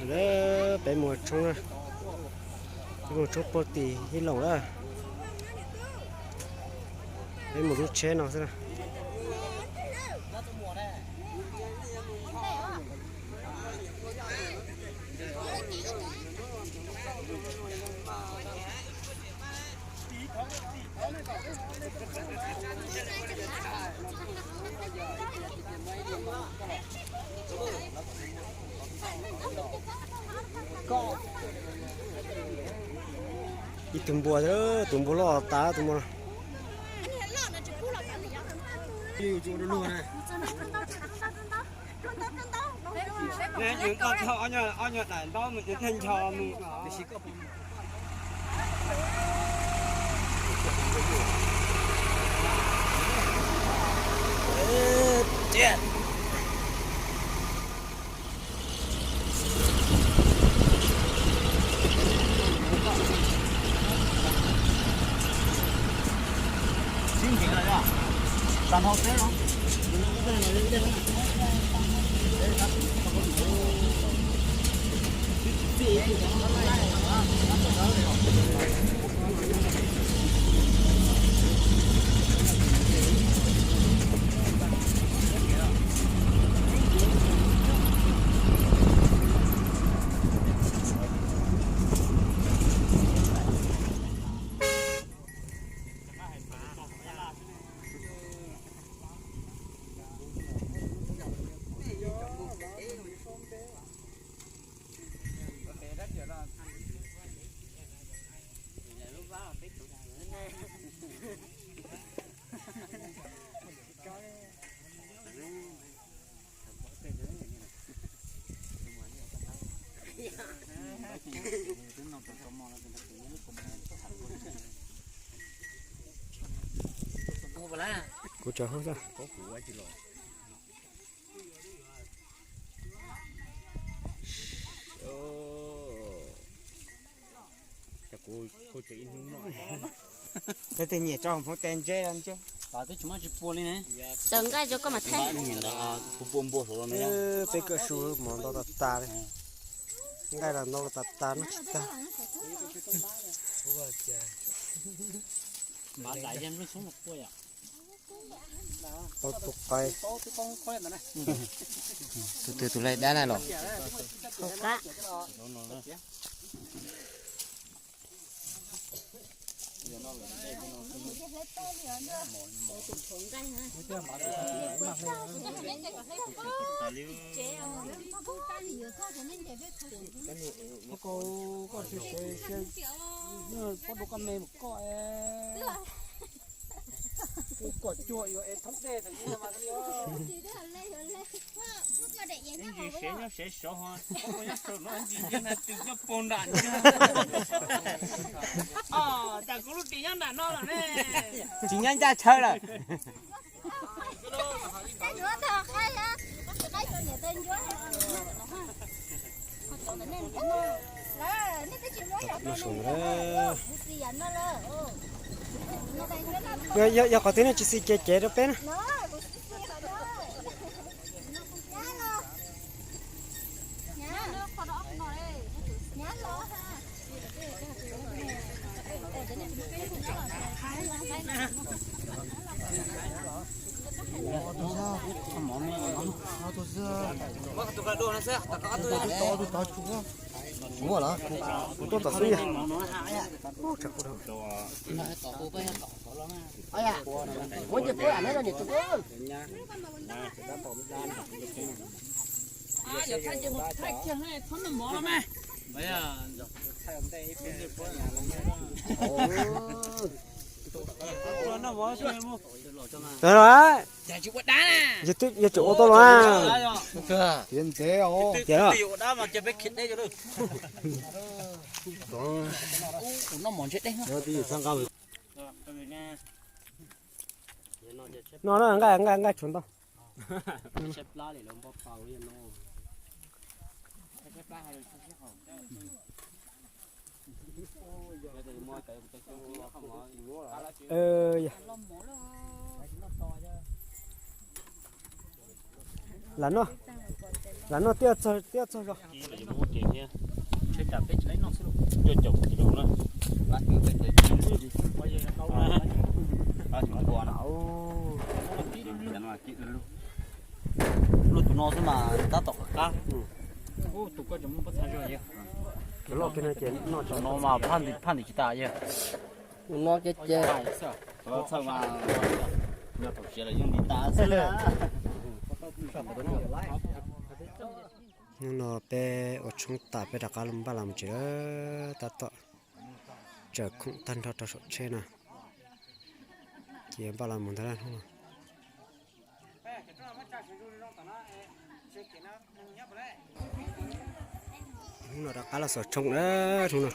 Peb mus tshoob, peb mus tshoob puag tim ib loos lawm. Peb mus lub tsheb no xwb na. Ib tug npua, tus npua loj tas tus npua no. Yus nqa tau ob nyuag daim ntaub mus ces thiaj ncho mus. Kuv tsav hub xwb. Leej twg nyiam tso hmoov tes ntse ntse. Taws nqaij rau koj mas thaij. Peb kawm su mov ntau tas tas li. Nqaij los ntau tas tas noj tsis tag. Tau tus qais. Tus twg tus laij dab na los? Koj tsis seb, koj me koj, koj cuag yuav es thoob dej. Ntsis sev nyob sev sov ho, nyob saum no ntsis ntsia na, tus nyob puag nram ntsia. Cas kuv lub ris nyob nram no lawm ne. Tsis nyob ncaj chaw lawm. Yog qhov twg nej tsis xis ces cev rau peb na. Muaj lawm, kuv tuaj tom xwb yog. Yog tseem ua tau los. Tiav ntsev os. No na, nqaij nqaij nqaij tshuav ntau. Lam noj, lam noj twb txog zog. Ces thiab, cuaj caum kis lus na. Luaj tus no xwb mas tab tom qab. Tus loj kiag no ces noj cov no mas phaj ntim tsis tas yog. Tus no ces ces. Hnub no peb ua tshoob tas peb rov qab los npaj los mus tsev lawm, tab tom tsaws khoom tag nrho rau saum tsheb no, ces npaj los mus ntag hnub no. Hnub no rov qab los xov tshoob na, hnub no.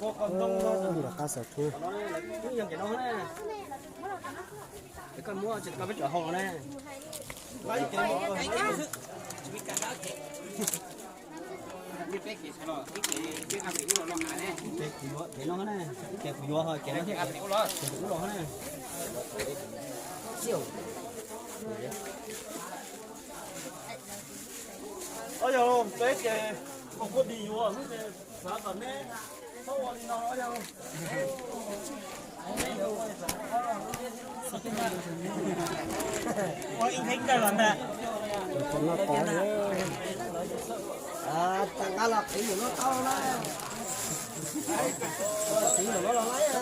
Rov qab xov tshoob. Ob yog peb ces ua kuaj dis yuav xwb ces xav kom neb txhob ua li no yog. Ua ib nqheb kawg los ntag. Tag qab los qiv mus no tau na. Qiv mus no los lawm.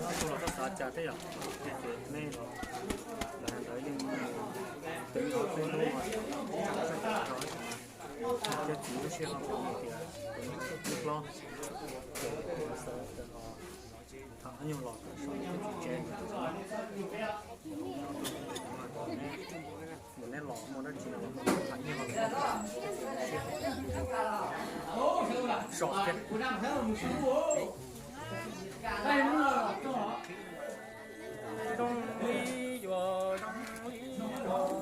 Tus los koj xav cas thiab yom? Ces nej los lawv ntawd yeej twv nrog tej lub, cov txiv lub sij hawm tias tus no twb hlob, ces tus xav tias los tham nyuag los so cov txiv tsev. Neb los muaj dab tsi no los tham nyuag los so thiab. Zoo li yuav, zoo li yuav,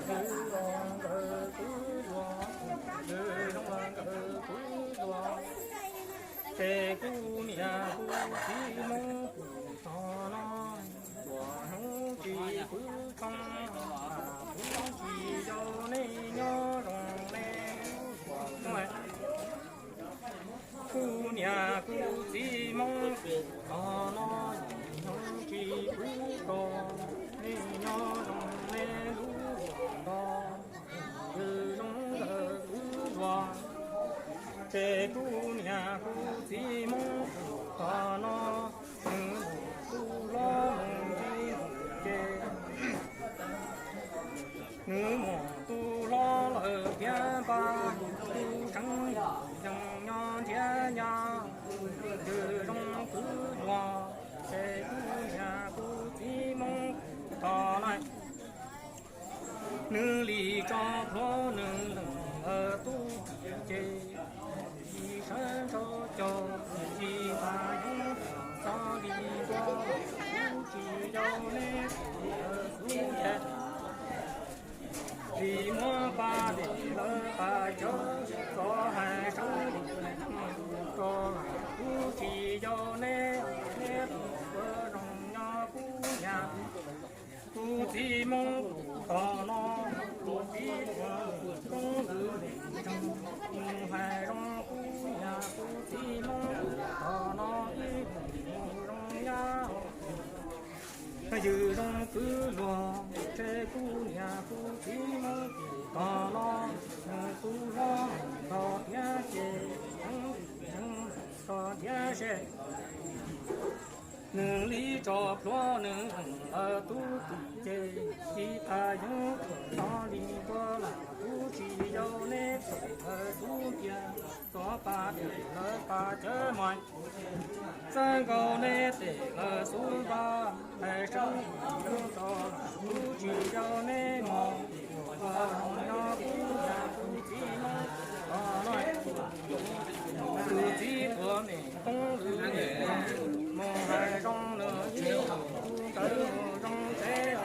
zoo nkawd twb yuav, zoo nkawd twb yuav, ces kuv niam kuv txiv Hmoob tog no, tsuas hnub tsis pw tshoob, hnub tsis yau nej nyob zoo nej. Kuv niam kuv txiv Hmoob tog no, hnub tsis pw tshoob, nej nyob zoo nej lub nto, zoo nkawd twb yuav, ces kuv niam kuv txiv Hmoob tog no, nws mus tu hlob mus nti ces, nws mus tu hlob lawm tiag npaj, tu tseeb yees nyob ntiab nyab, twb zoo twb yuav, ces kuv niam kuv txiv Hmoob tog no, nws li tso plhuav nws leej tub ces, ib sab ntso caug ib tas yoob txog li tua, tsis yau neb xub ces, li muab pa li lawv pa cawv, txo hais sab Kwv luag, ntshe kuv niam kuv txiv Hmoob tim tog no, nws kuj hlob nrog thiab ces, nrog thiab seb nws li tso plhuav nws lawv tub tub ces, tsis tas yeeb thaum no li ntuas lam kuv tsis yau neb pem lawv tub tiag, txov pas tias lawv pas cawv mas txawb nkaus neb pem lawv xub npaj, hais sab yeeb tso lam kuv tsis yau neb mog, ua zoo nyob kuv niam kuv txiv Hmoob tog no. Tus txiv tuav me koob lwm mus hais zoo nws tsis tus ntawd mus zoo tsev,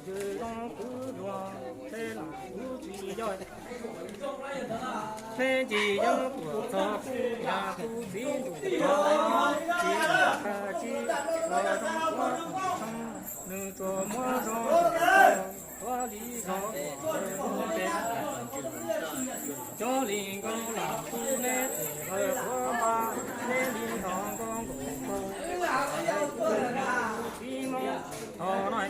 ntws zoo kwv luag, ntshe lam kuv tsis yau neb ncig yeeb tuam txog kuv niam kuv txiv ntuj tog, tsis tas tsis los zoo ua zoo, nws tsuas muab zoo tuav li zog ua pem. Cov li nkaus lam kuv neb pem lawv qhuav npaj, neb li nrog nkaus nkaus kaus, kuv niam kuv txiv Hmoob tog no.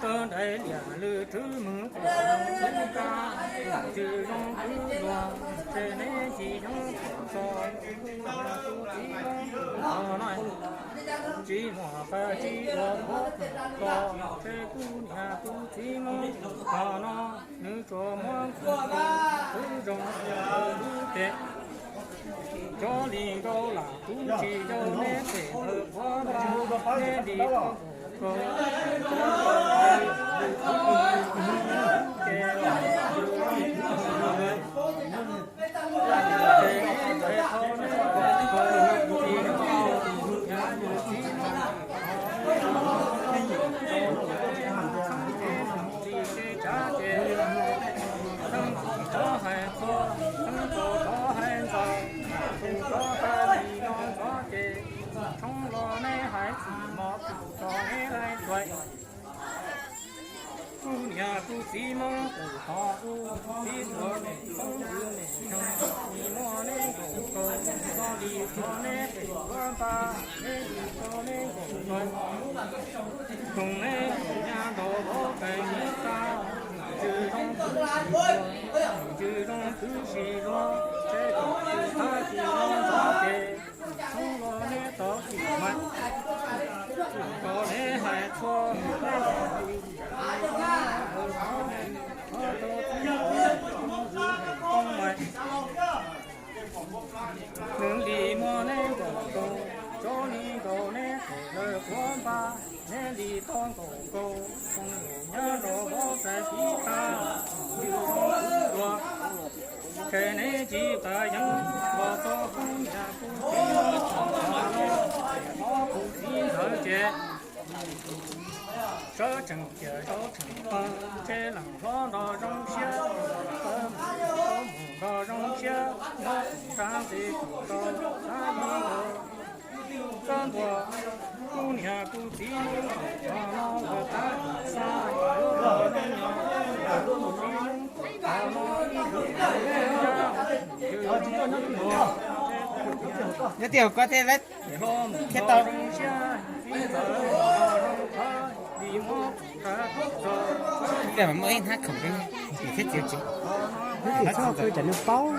Tawg nraiv liam lwm rwb mws kuv nka, ntws zoo kwv luag, ntshe neb ncig yeeb tuam txog kuv niam kuv txiv Hmoob tog no. Tsis muaj qab tsis ua qhuav tag los, ntshe kuv niam kuv txiv Hmoob tog no, nws tsuas muab kuv zoo ua lub pem. Cov li nkaus lam kuv tsis yau neb pem lawv qhuav npaj, neb li tog nkaus kaus, txheeb txim rov hais txhua, txheeb txim rov hais ntxaws, txheeb txim rov hais li no ntxov ces, tshoob los neb hais txim mos txim txo neb hais ntxuav. Kuv niam kuv txiv Hmoob kuj tog kuv txiv tuav me koob lwm mus hais zoo nws muab neb nkaus kaus, txog li txog neb pem qhuav npaj, neb li txog neb nkaus kaus, koom neb nyab nrog vauv pem ib tag, ntws zoo kwv si luag, ntws zoo kwv si luag, ntshe kom tsis tag tsis zoo ntxov ces, tshoob los neb txo txim mas, txim kom neb hais txhua, neb txo txim, txo txim, txo txim mas. Nws li muab neb nkaus kaus, tso li nkaus neb pem lawv qhuav npaj, neb li txog nkaus kaus, koom nyab nrog vauv pem ib tag, ntws zoo kwv luag, ntshe neb tsis tas yeeb los txog kuv niam kuv txiv Hmoob tog no, ob tug txiv ntxawm ces sawv tsees ciam zaub tsees qawg, ntshe leej hlob nrog zoo siab, sawv mus nrog zoo siab, nyob tus nrab ntxiv tus rau, nrab ib los txawb ntua, kuv niam kuv txiv Hmoob tog no ua tab xa, kuv niam kuv txiv Hmoob tog no ib zaug Nyob tiag koj thiaj thiaj tau. Muaj ib hnab khoom thiab tias txiv. Txhob qw tsam nws paub.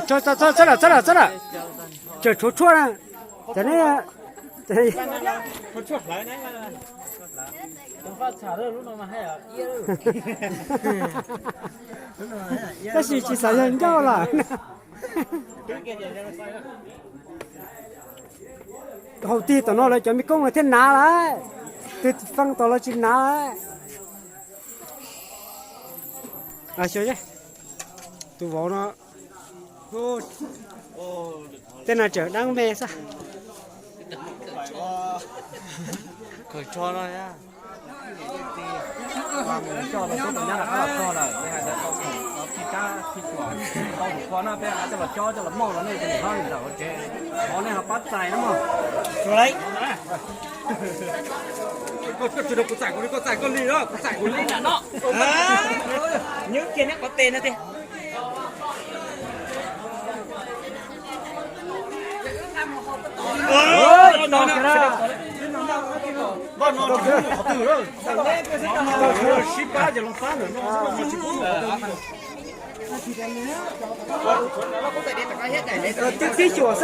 Tso, tso, tso, txhob lawm, txhob lawm, txhob lawm. Tseem tshuav tshuaj na. Cov neb, tab sis tsis xav yog ncauj lawm. Haus tig tom no lawv cov me koob lawv thiaj hnav lawm, twb feej tom lawv tsis hnav lawm. Xyov, tus vauv no, tej no tseem dab me xwb. Coj tau cov nyab rov qab los txog lawm, nej hais tias tau khoom, tau phij kab phij cuam, tau hum kho no peb coj los cob coj los moj los nej tus niam hlob ntawm hauv tsev, thov nej ho pab txais na mog. Koj tsis rau kuv txais kuv li, koj txais koj li, koj txais kuv li na no. Nyob kiag neb qhov tes no tiag. Sib pab ces los pab ntawm no, tsis pub. Twb tib xyuas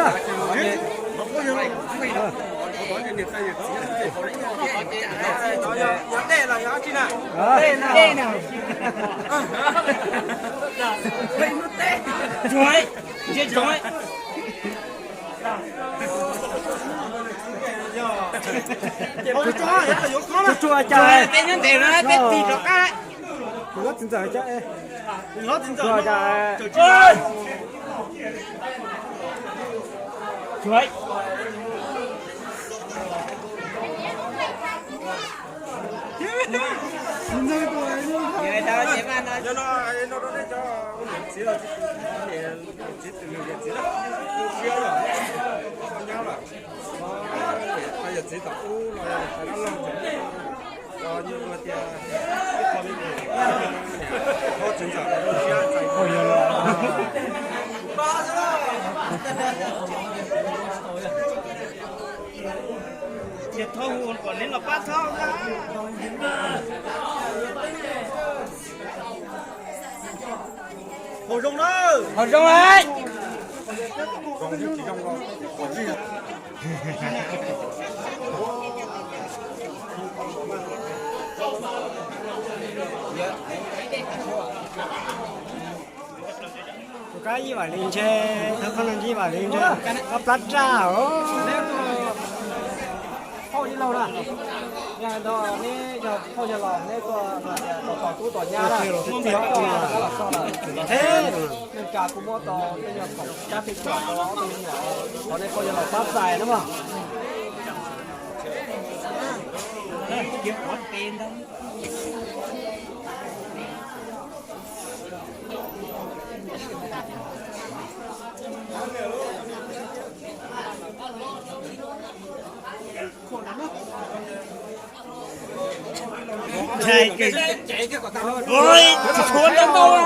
xwb. Tsuag, tsuag cas, peb nyob ntev no peb tig rov qab. Tsuag cas, tsuag. Ces thov hu kom neb los pab thov. Haum zoo na. Haum zoo lawm. Tus kab ib vam li ntshe, thawj qhov no ntshe ib vam li ntshe, kab plab raj os. Phauj ib laug na, yog hais ntawd neb yog phauj yog los neb tuaj tom tub tom nyab na, los txog lawm, neej tsa kuj muab tau tej nyuag khoom kab tej cuam rau ob tug me nyuam, thov nej phauj yog los pab txais na mog. Ntshai kawg. Ua, tsis tshuav ntau ntau a.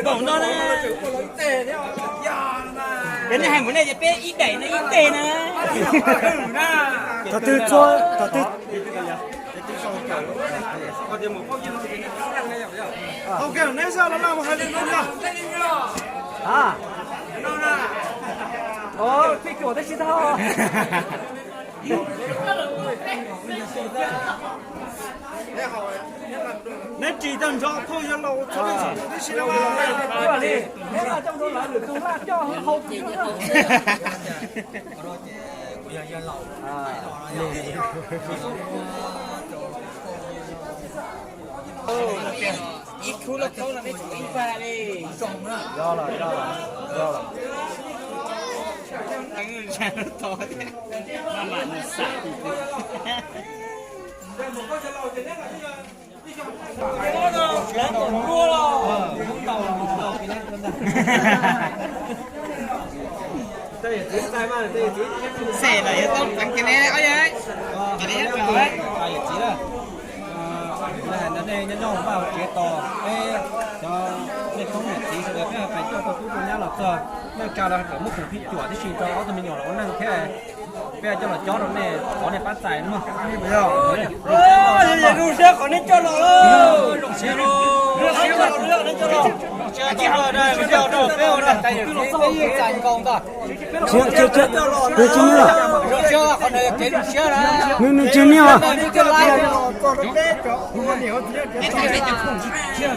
Npaum no na. Yog nej hais mus nej ces peb ib daim no ib teg na. Thaum twg txhua, thaum twg. A, o, pij cuam tab sis tau. Neb tsis tau nrog phauj yawg laus txhua leej txhua tus tib si no mas. Neb laj coj nrog lawv lwm tus laj coj hau. Ib khub loj khaub no peb tsum ib pab li. Yog los, yog los, yog los. Xes lawm yuav tau pleev kiag ne ob yawg. Ces nej nyob tsis tau. Hais ntawd nej nyob nyob vaj tsev tos peb cov nej khoob niam txiv sawv daws peb pais coj tau tub tau nyab los txog, neej tsa los kom muab khoom phij cuam tib si rau ob tug me nyuam los ua neej thiab. Peb coj los cob rau nej, thov nej pab txais mog. Zoo siab qhov nej coj los. Zoo siab qhov nej coj los. Zoo siab qhov nej coj los. Nws tsis niaj.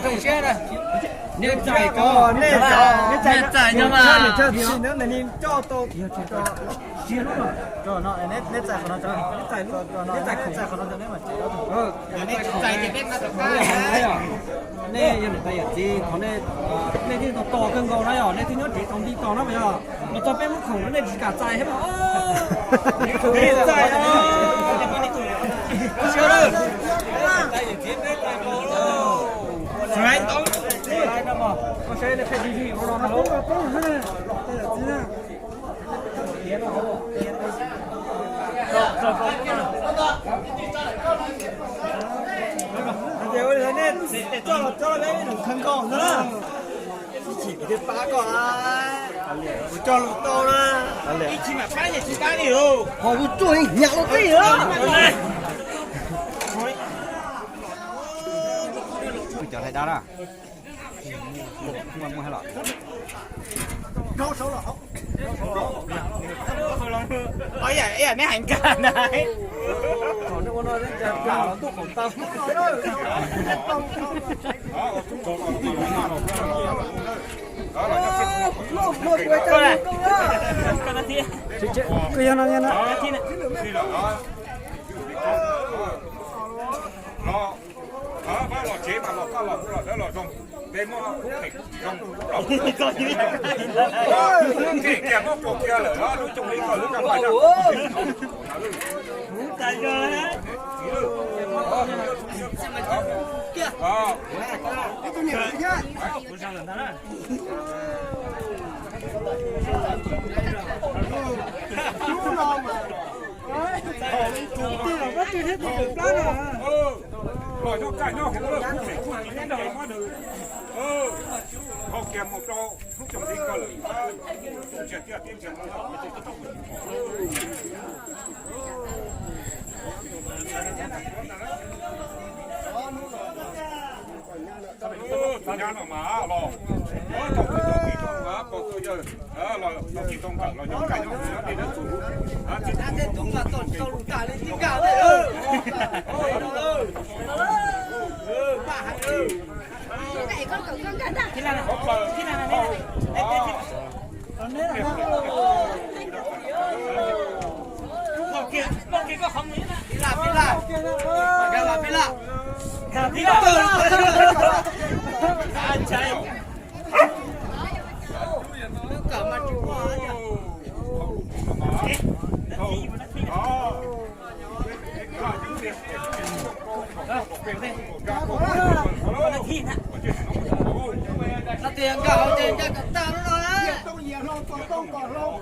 Zoo siab na. Nej txais ko, nej txais, nej txais no mas. Ntawd nws coj tau. Neb txais qhov no, neb txais qhov no, neb mas tsis tau. Nej yog niam tais yawm txiv, qhov nej, nej thiaj tos tos kawg nkaus na yom, nej twb nyob tsev tau nti tos na mas yog los txog peb muab khoom no nej tsis kam txais thiab mas. Txais os. Koj saib nej pheej dig dig ua no na. Ces ua li nej coj los coj peb nws khaws nkaus ntag na. Ib chim kuv thiaj pab koj, kuv coj los tau na. Ib chim mam pab, ib chim pab li os. Ho kuv tsuag hnyav los tij os. Cov hlais dab na. Muaj muaj los. Neb heev kawg na. Kwv yog no yog no. Los, los tsev mas los, koj los, los dawb los zoo. Peb muab kub phem zoo, kub phem kiag, muab puas kiag lawm, lub cooj li koj lub naj paj zaj. Los nyob kaj nyob hauv lawm, kuv phem kuj tsis nrog muab nws. Hau kiag mus rau lub cooj li koj lawm. Tus nyab no mas los, tau tus tau tij tau mas pog tau yawg los tau tij tau nkawm los nyob kaj nyob hauv lawm, tej dawb txuv. Qhov tias nkag hauv ces nkag kom tag lub no na.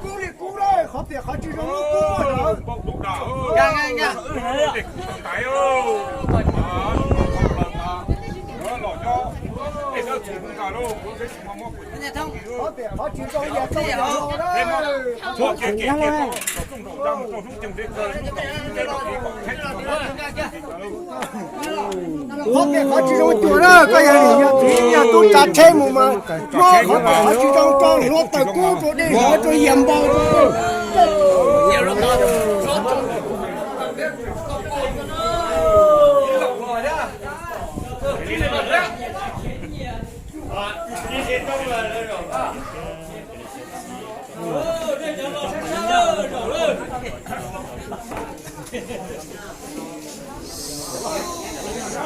Kub li kub lawm, qhov tias qhov tsis zoo lub kub lawm. Qhov tias qhov tsis zoo yog txoj yog no na. Qhov tias qhov tsis zoo cuag na, koj yog niam yog txiv yog tub tsa tsheb mus mas, muab qhov tias qhov tsis zoo rau hluav taws kub rau dej hluav rau yias npau.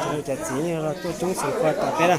Cov txiv tuaj coob xwm khuas tom peb na.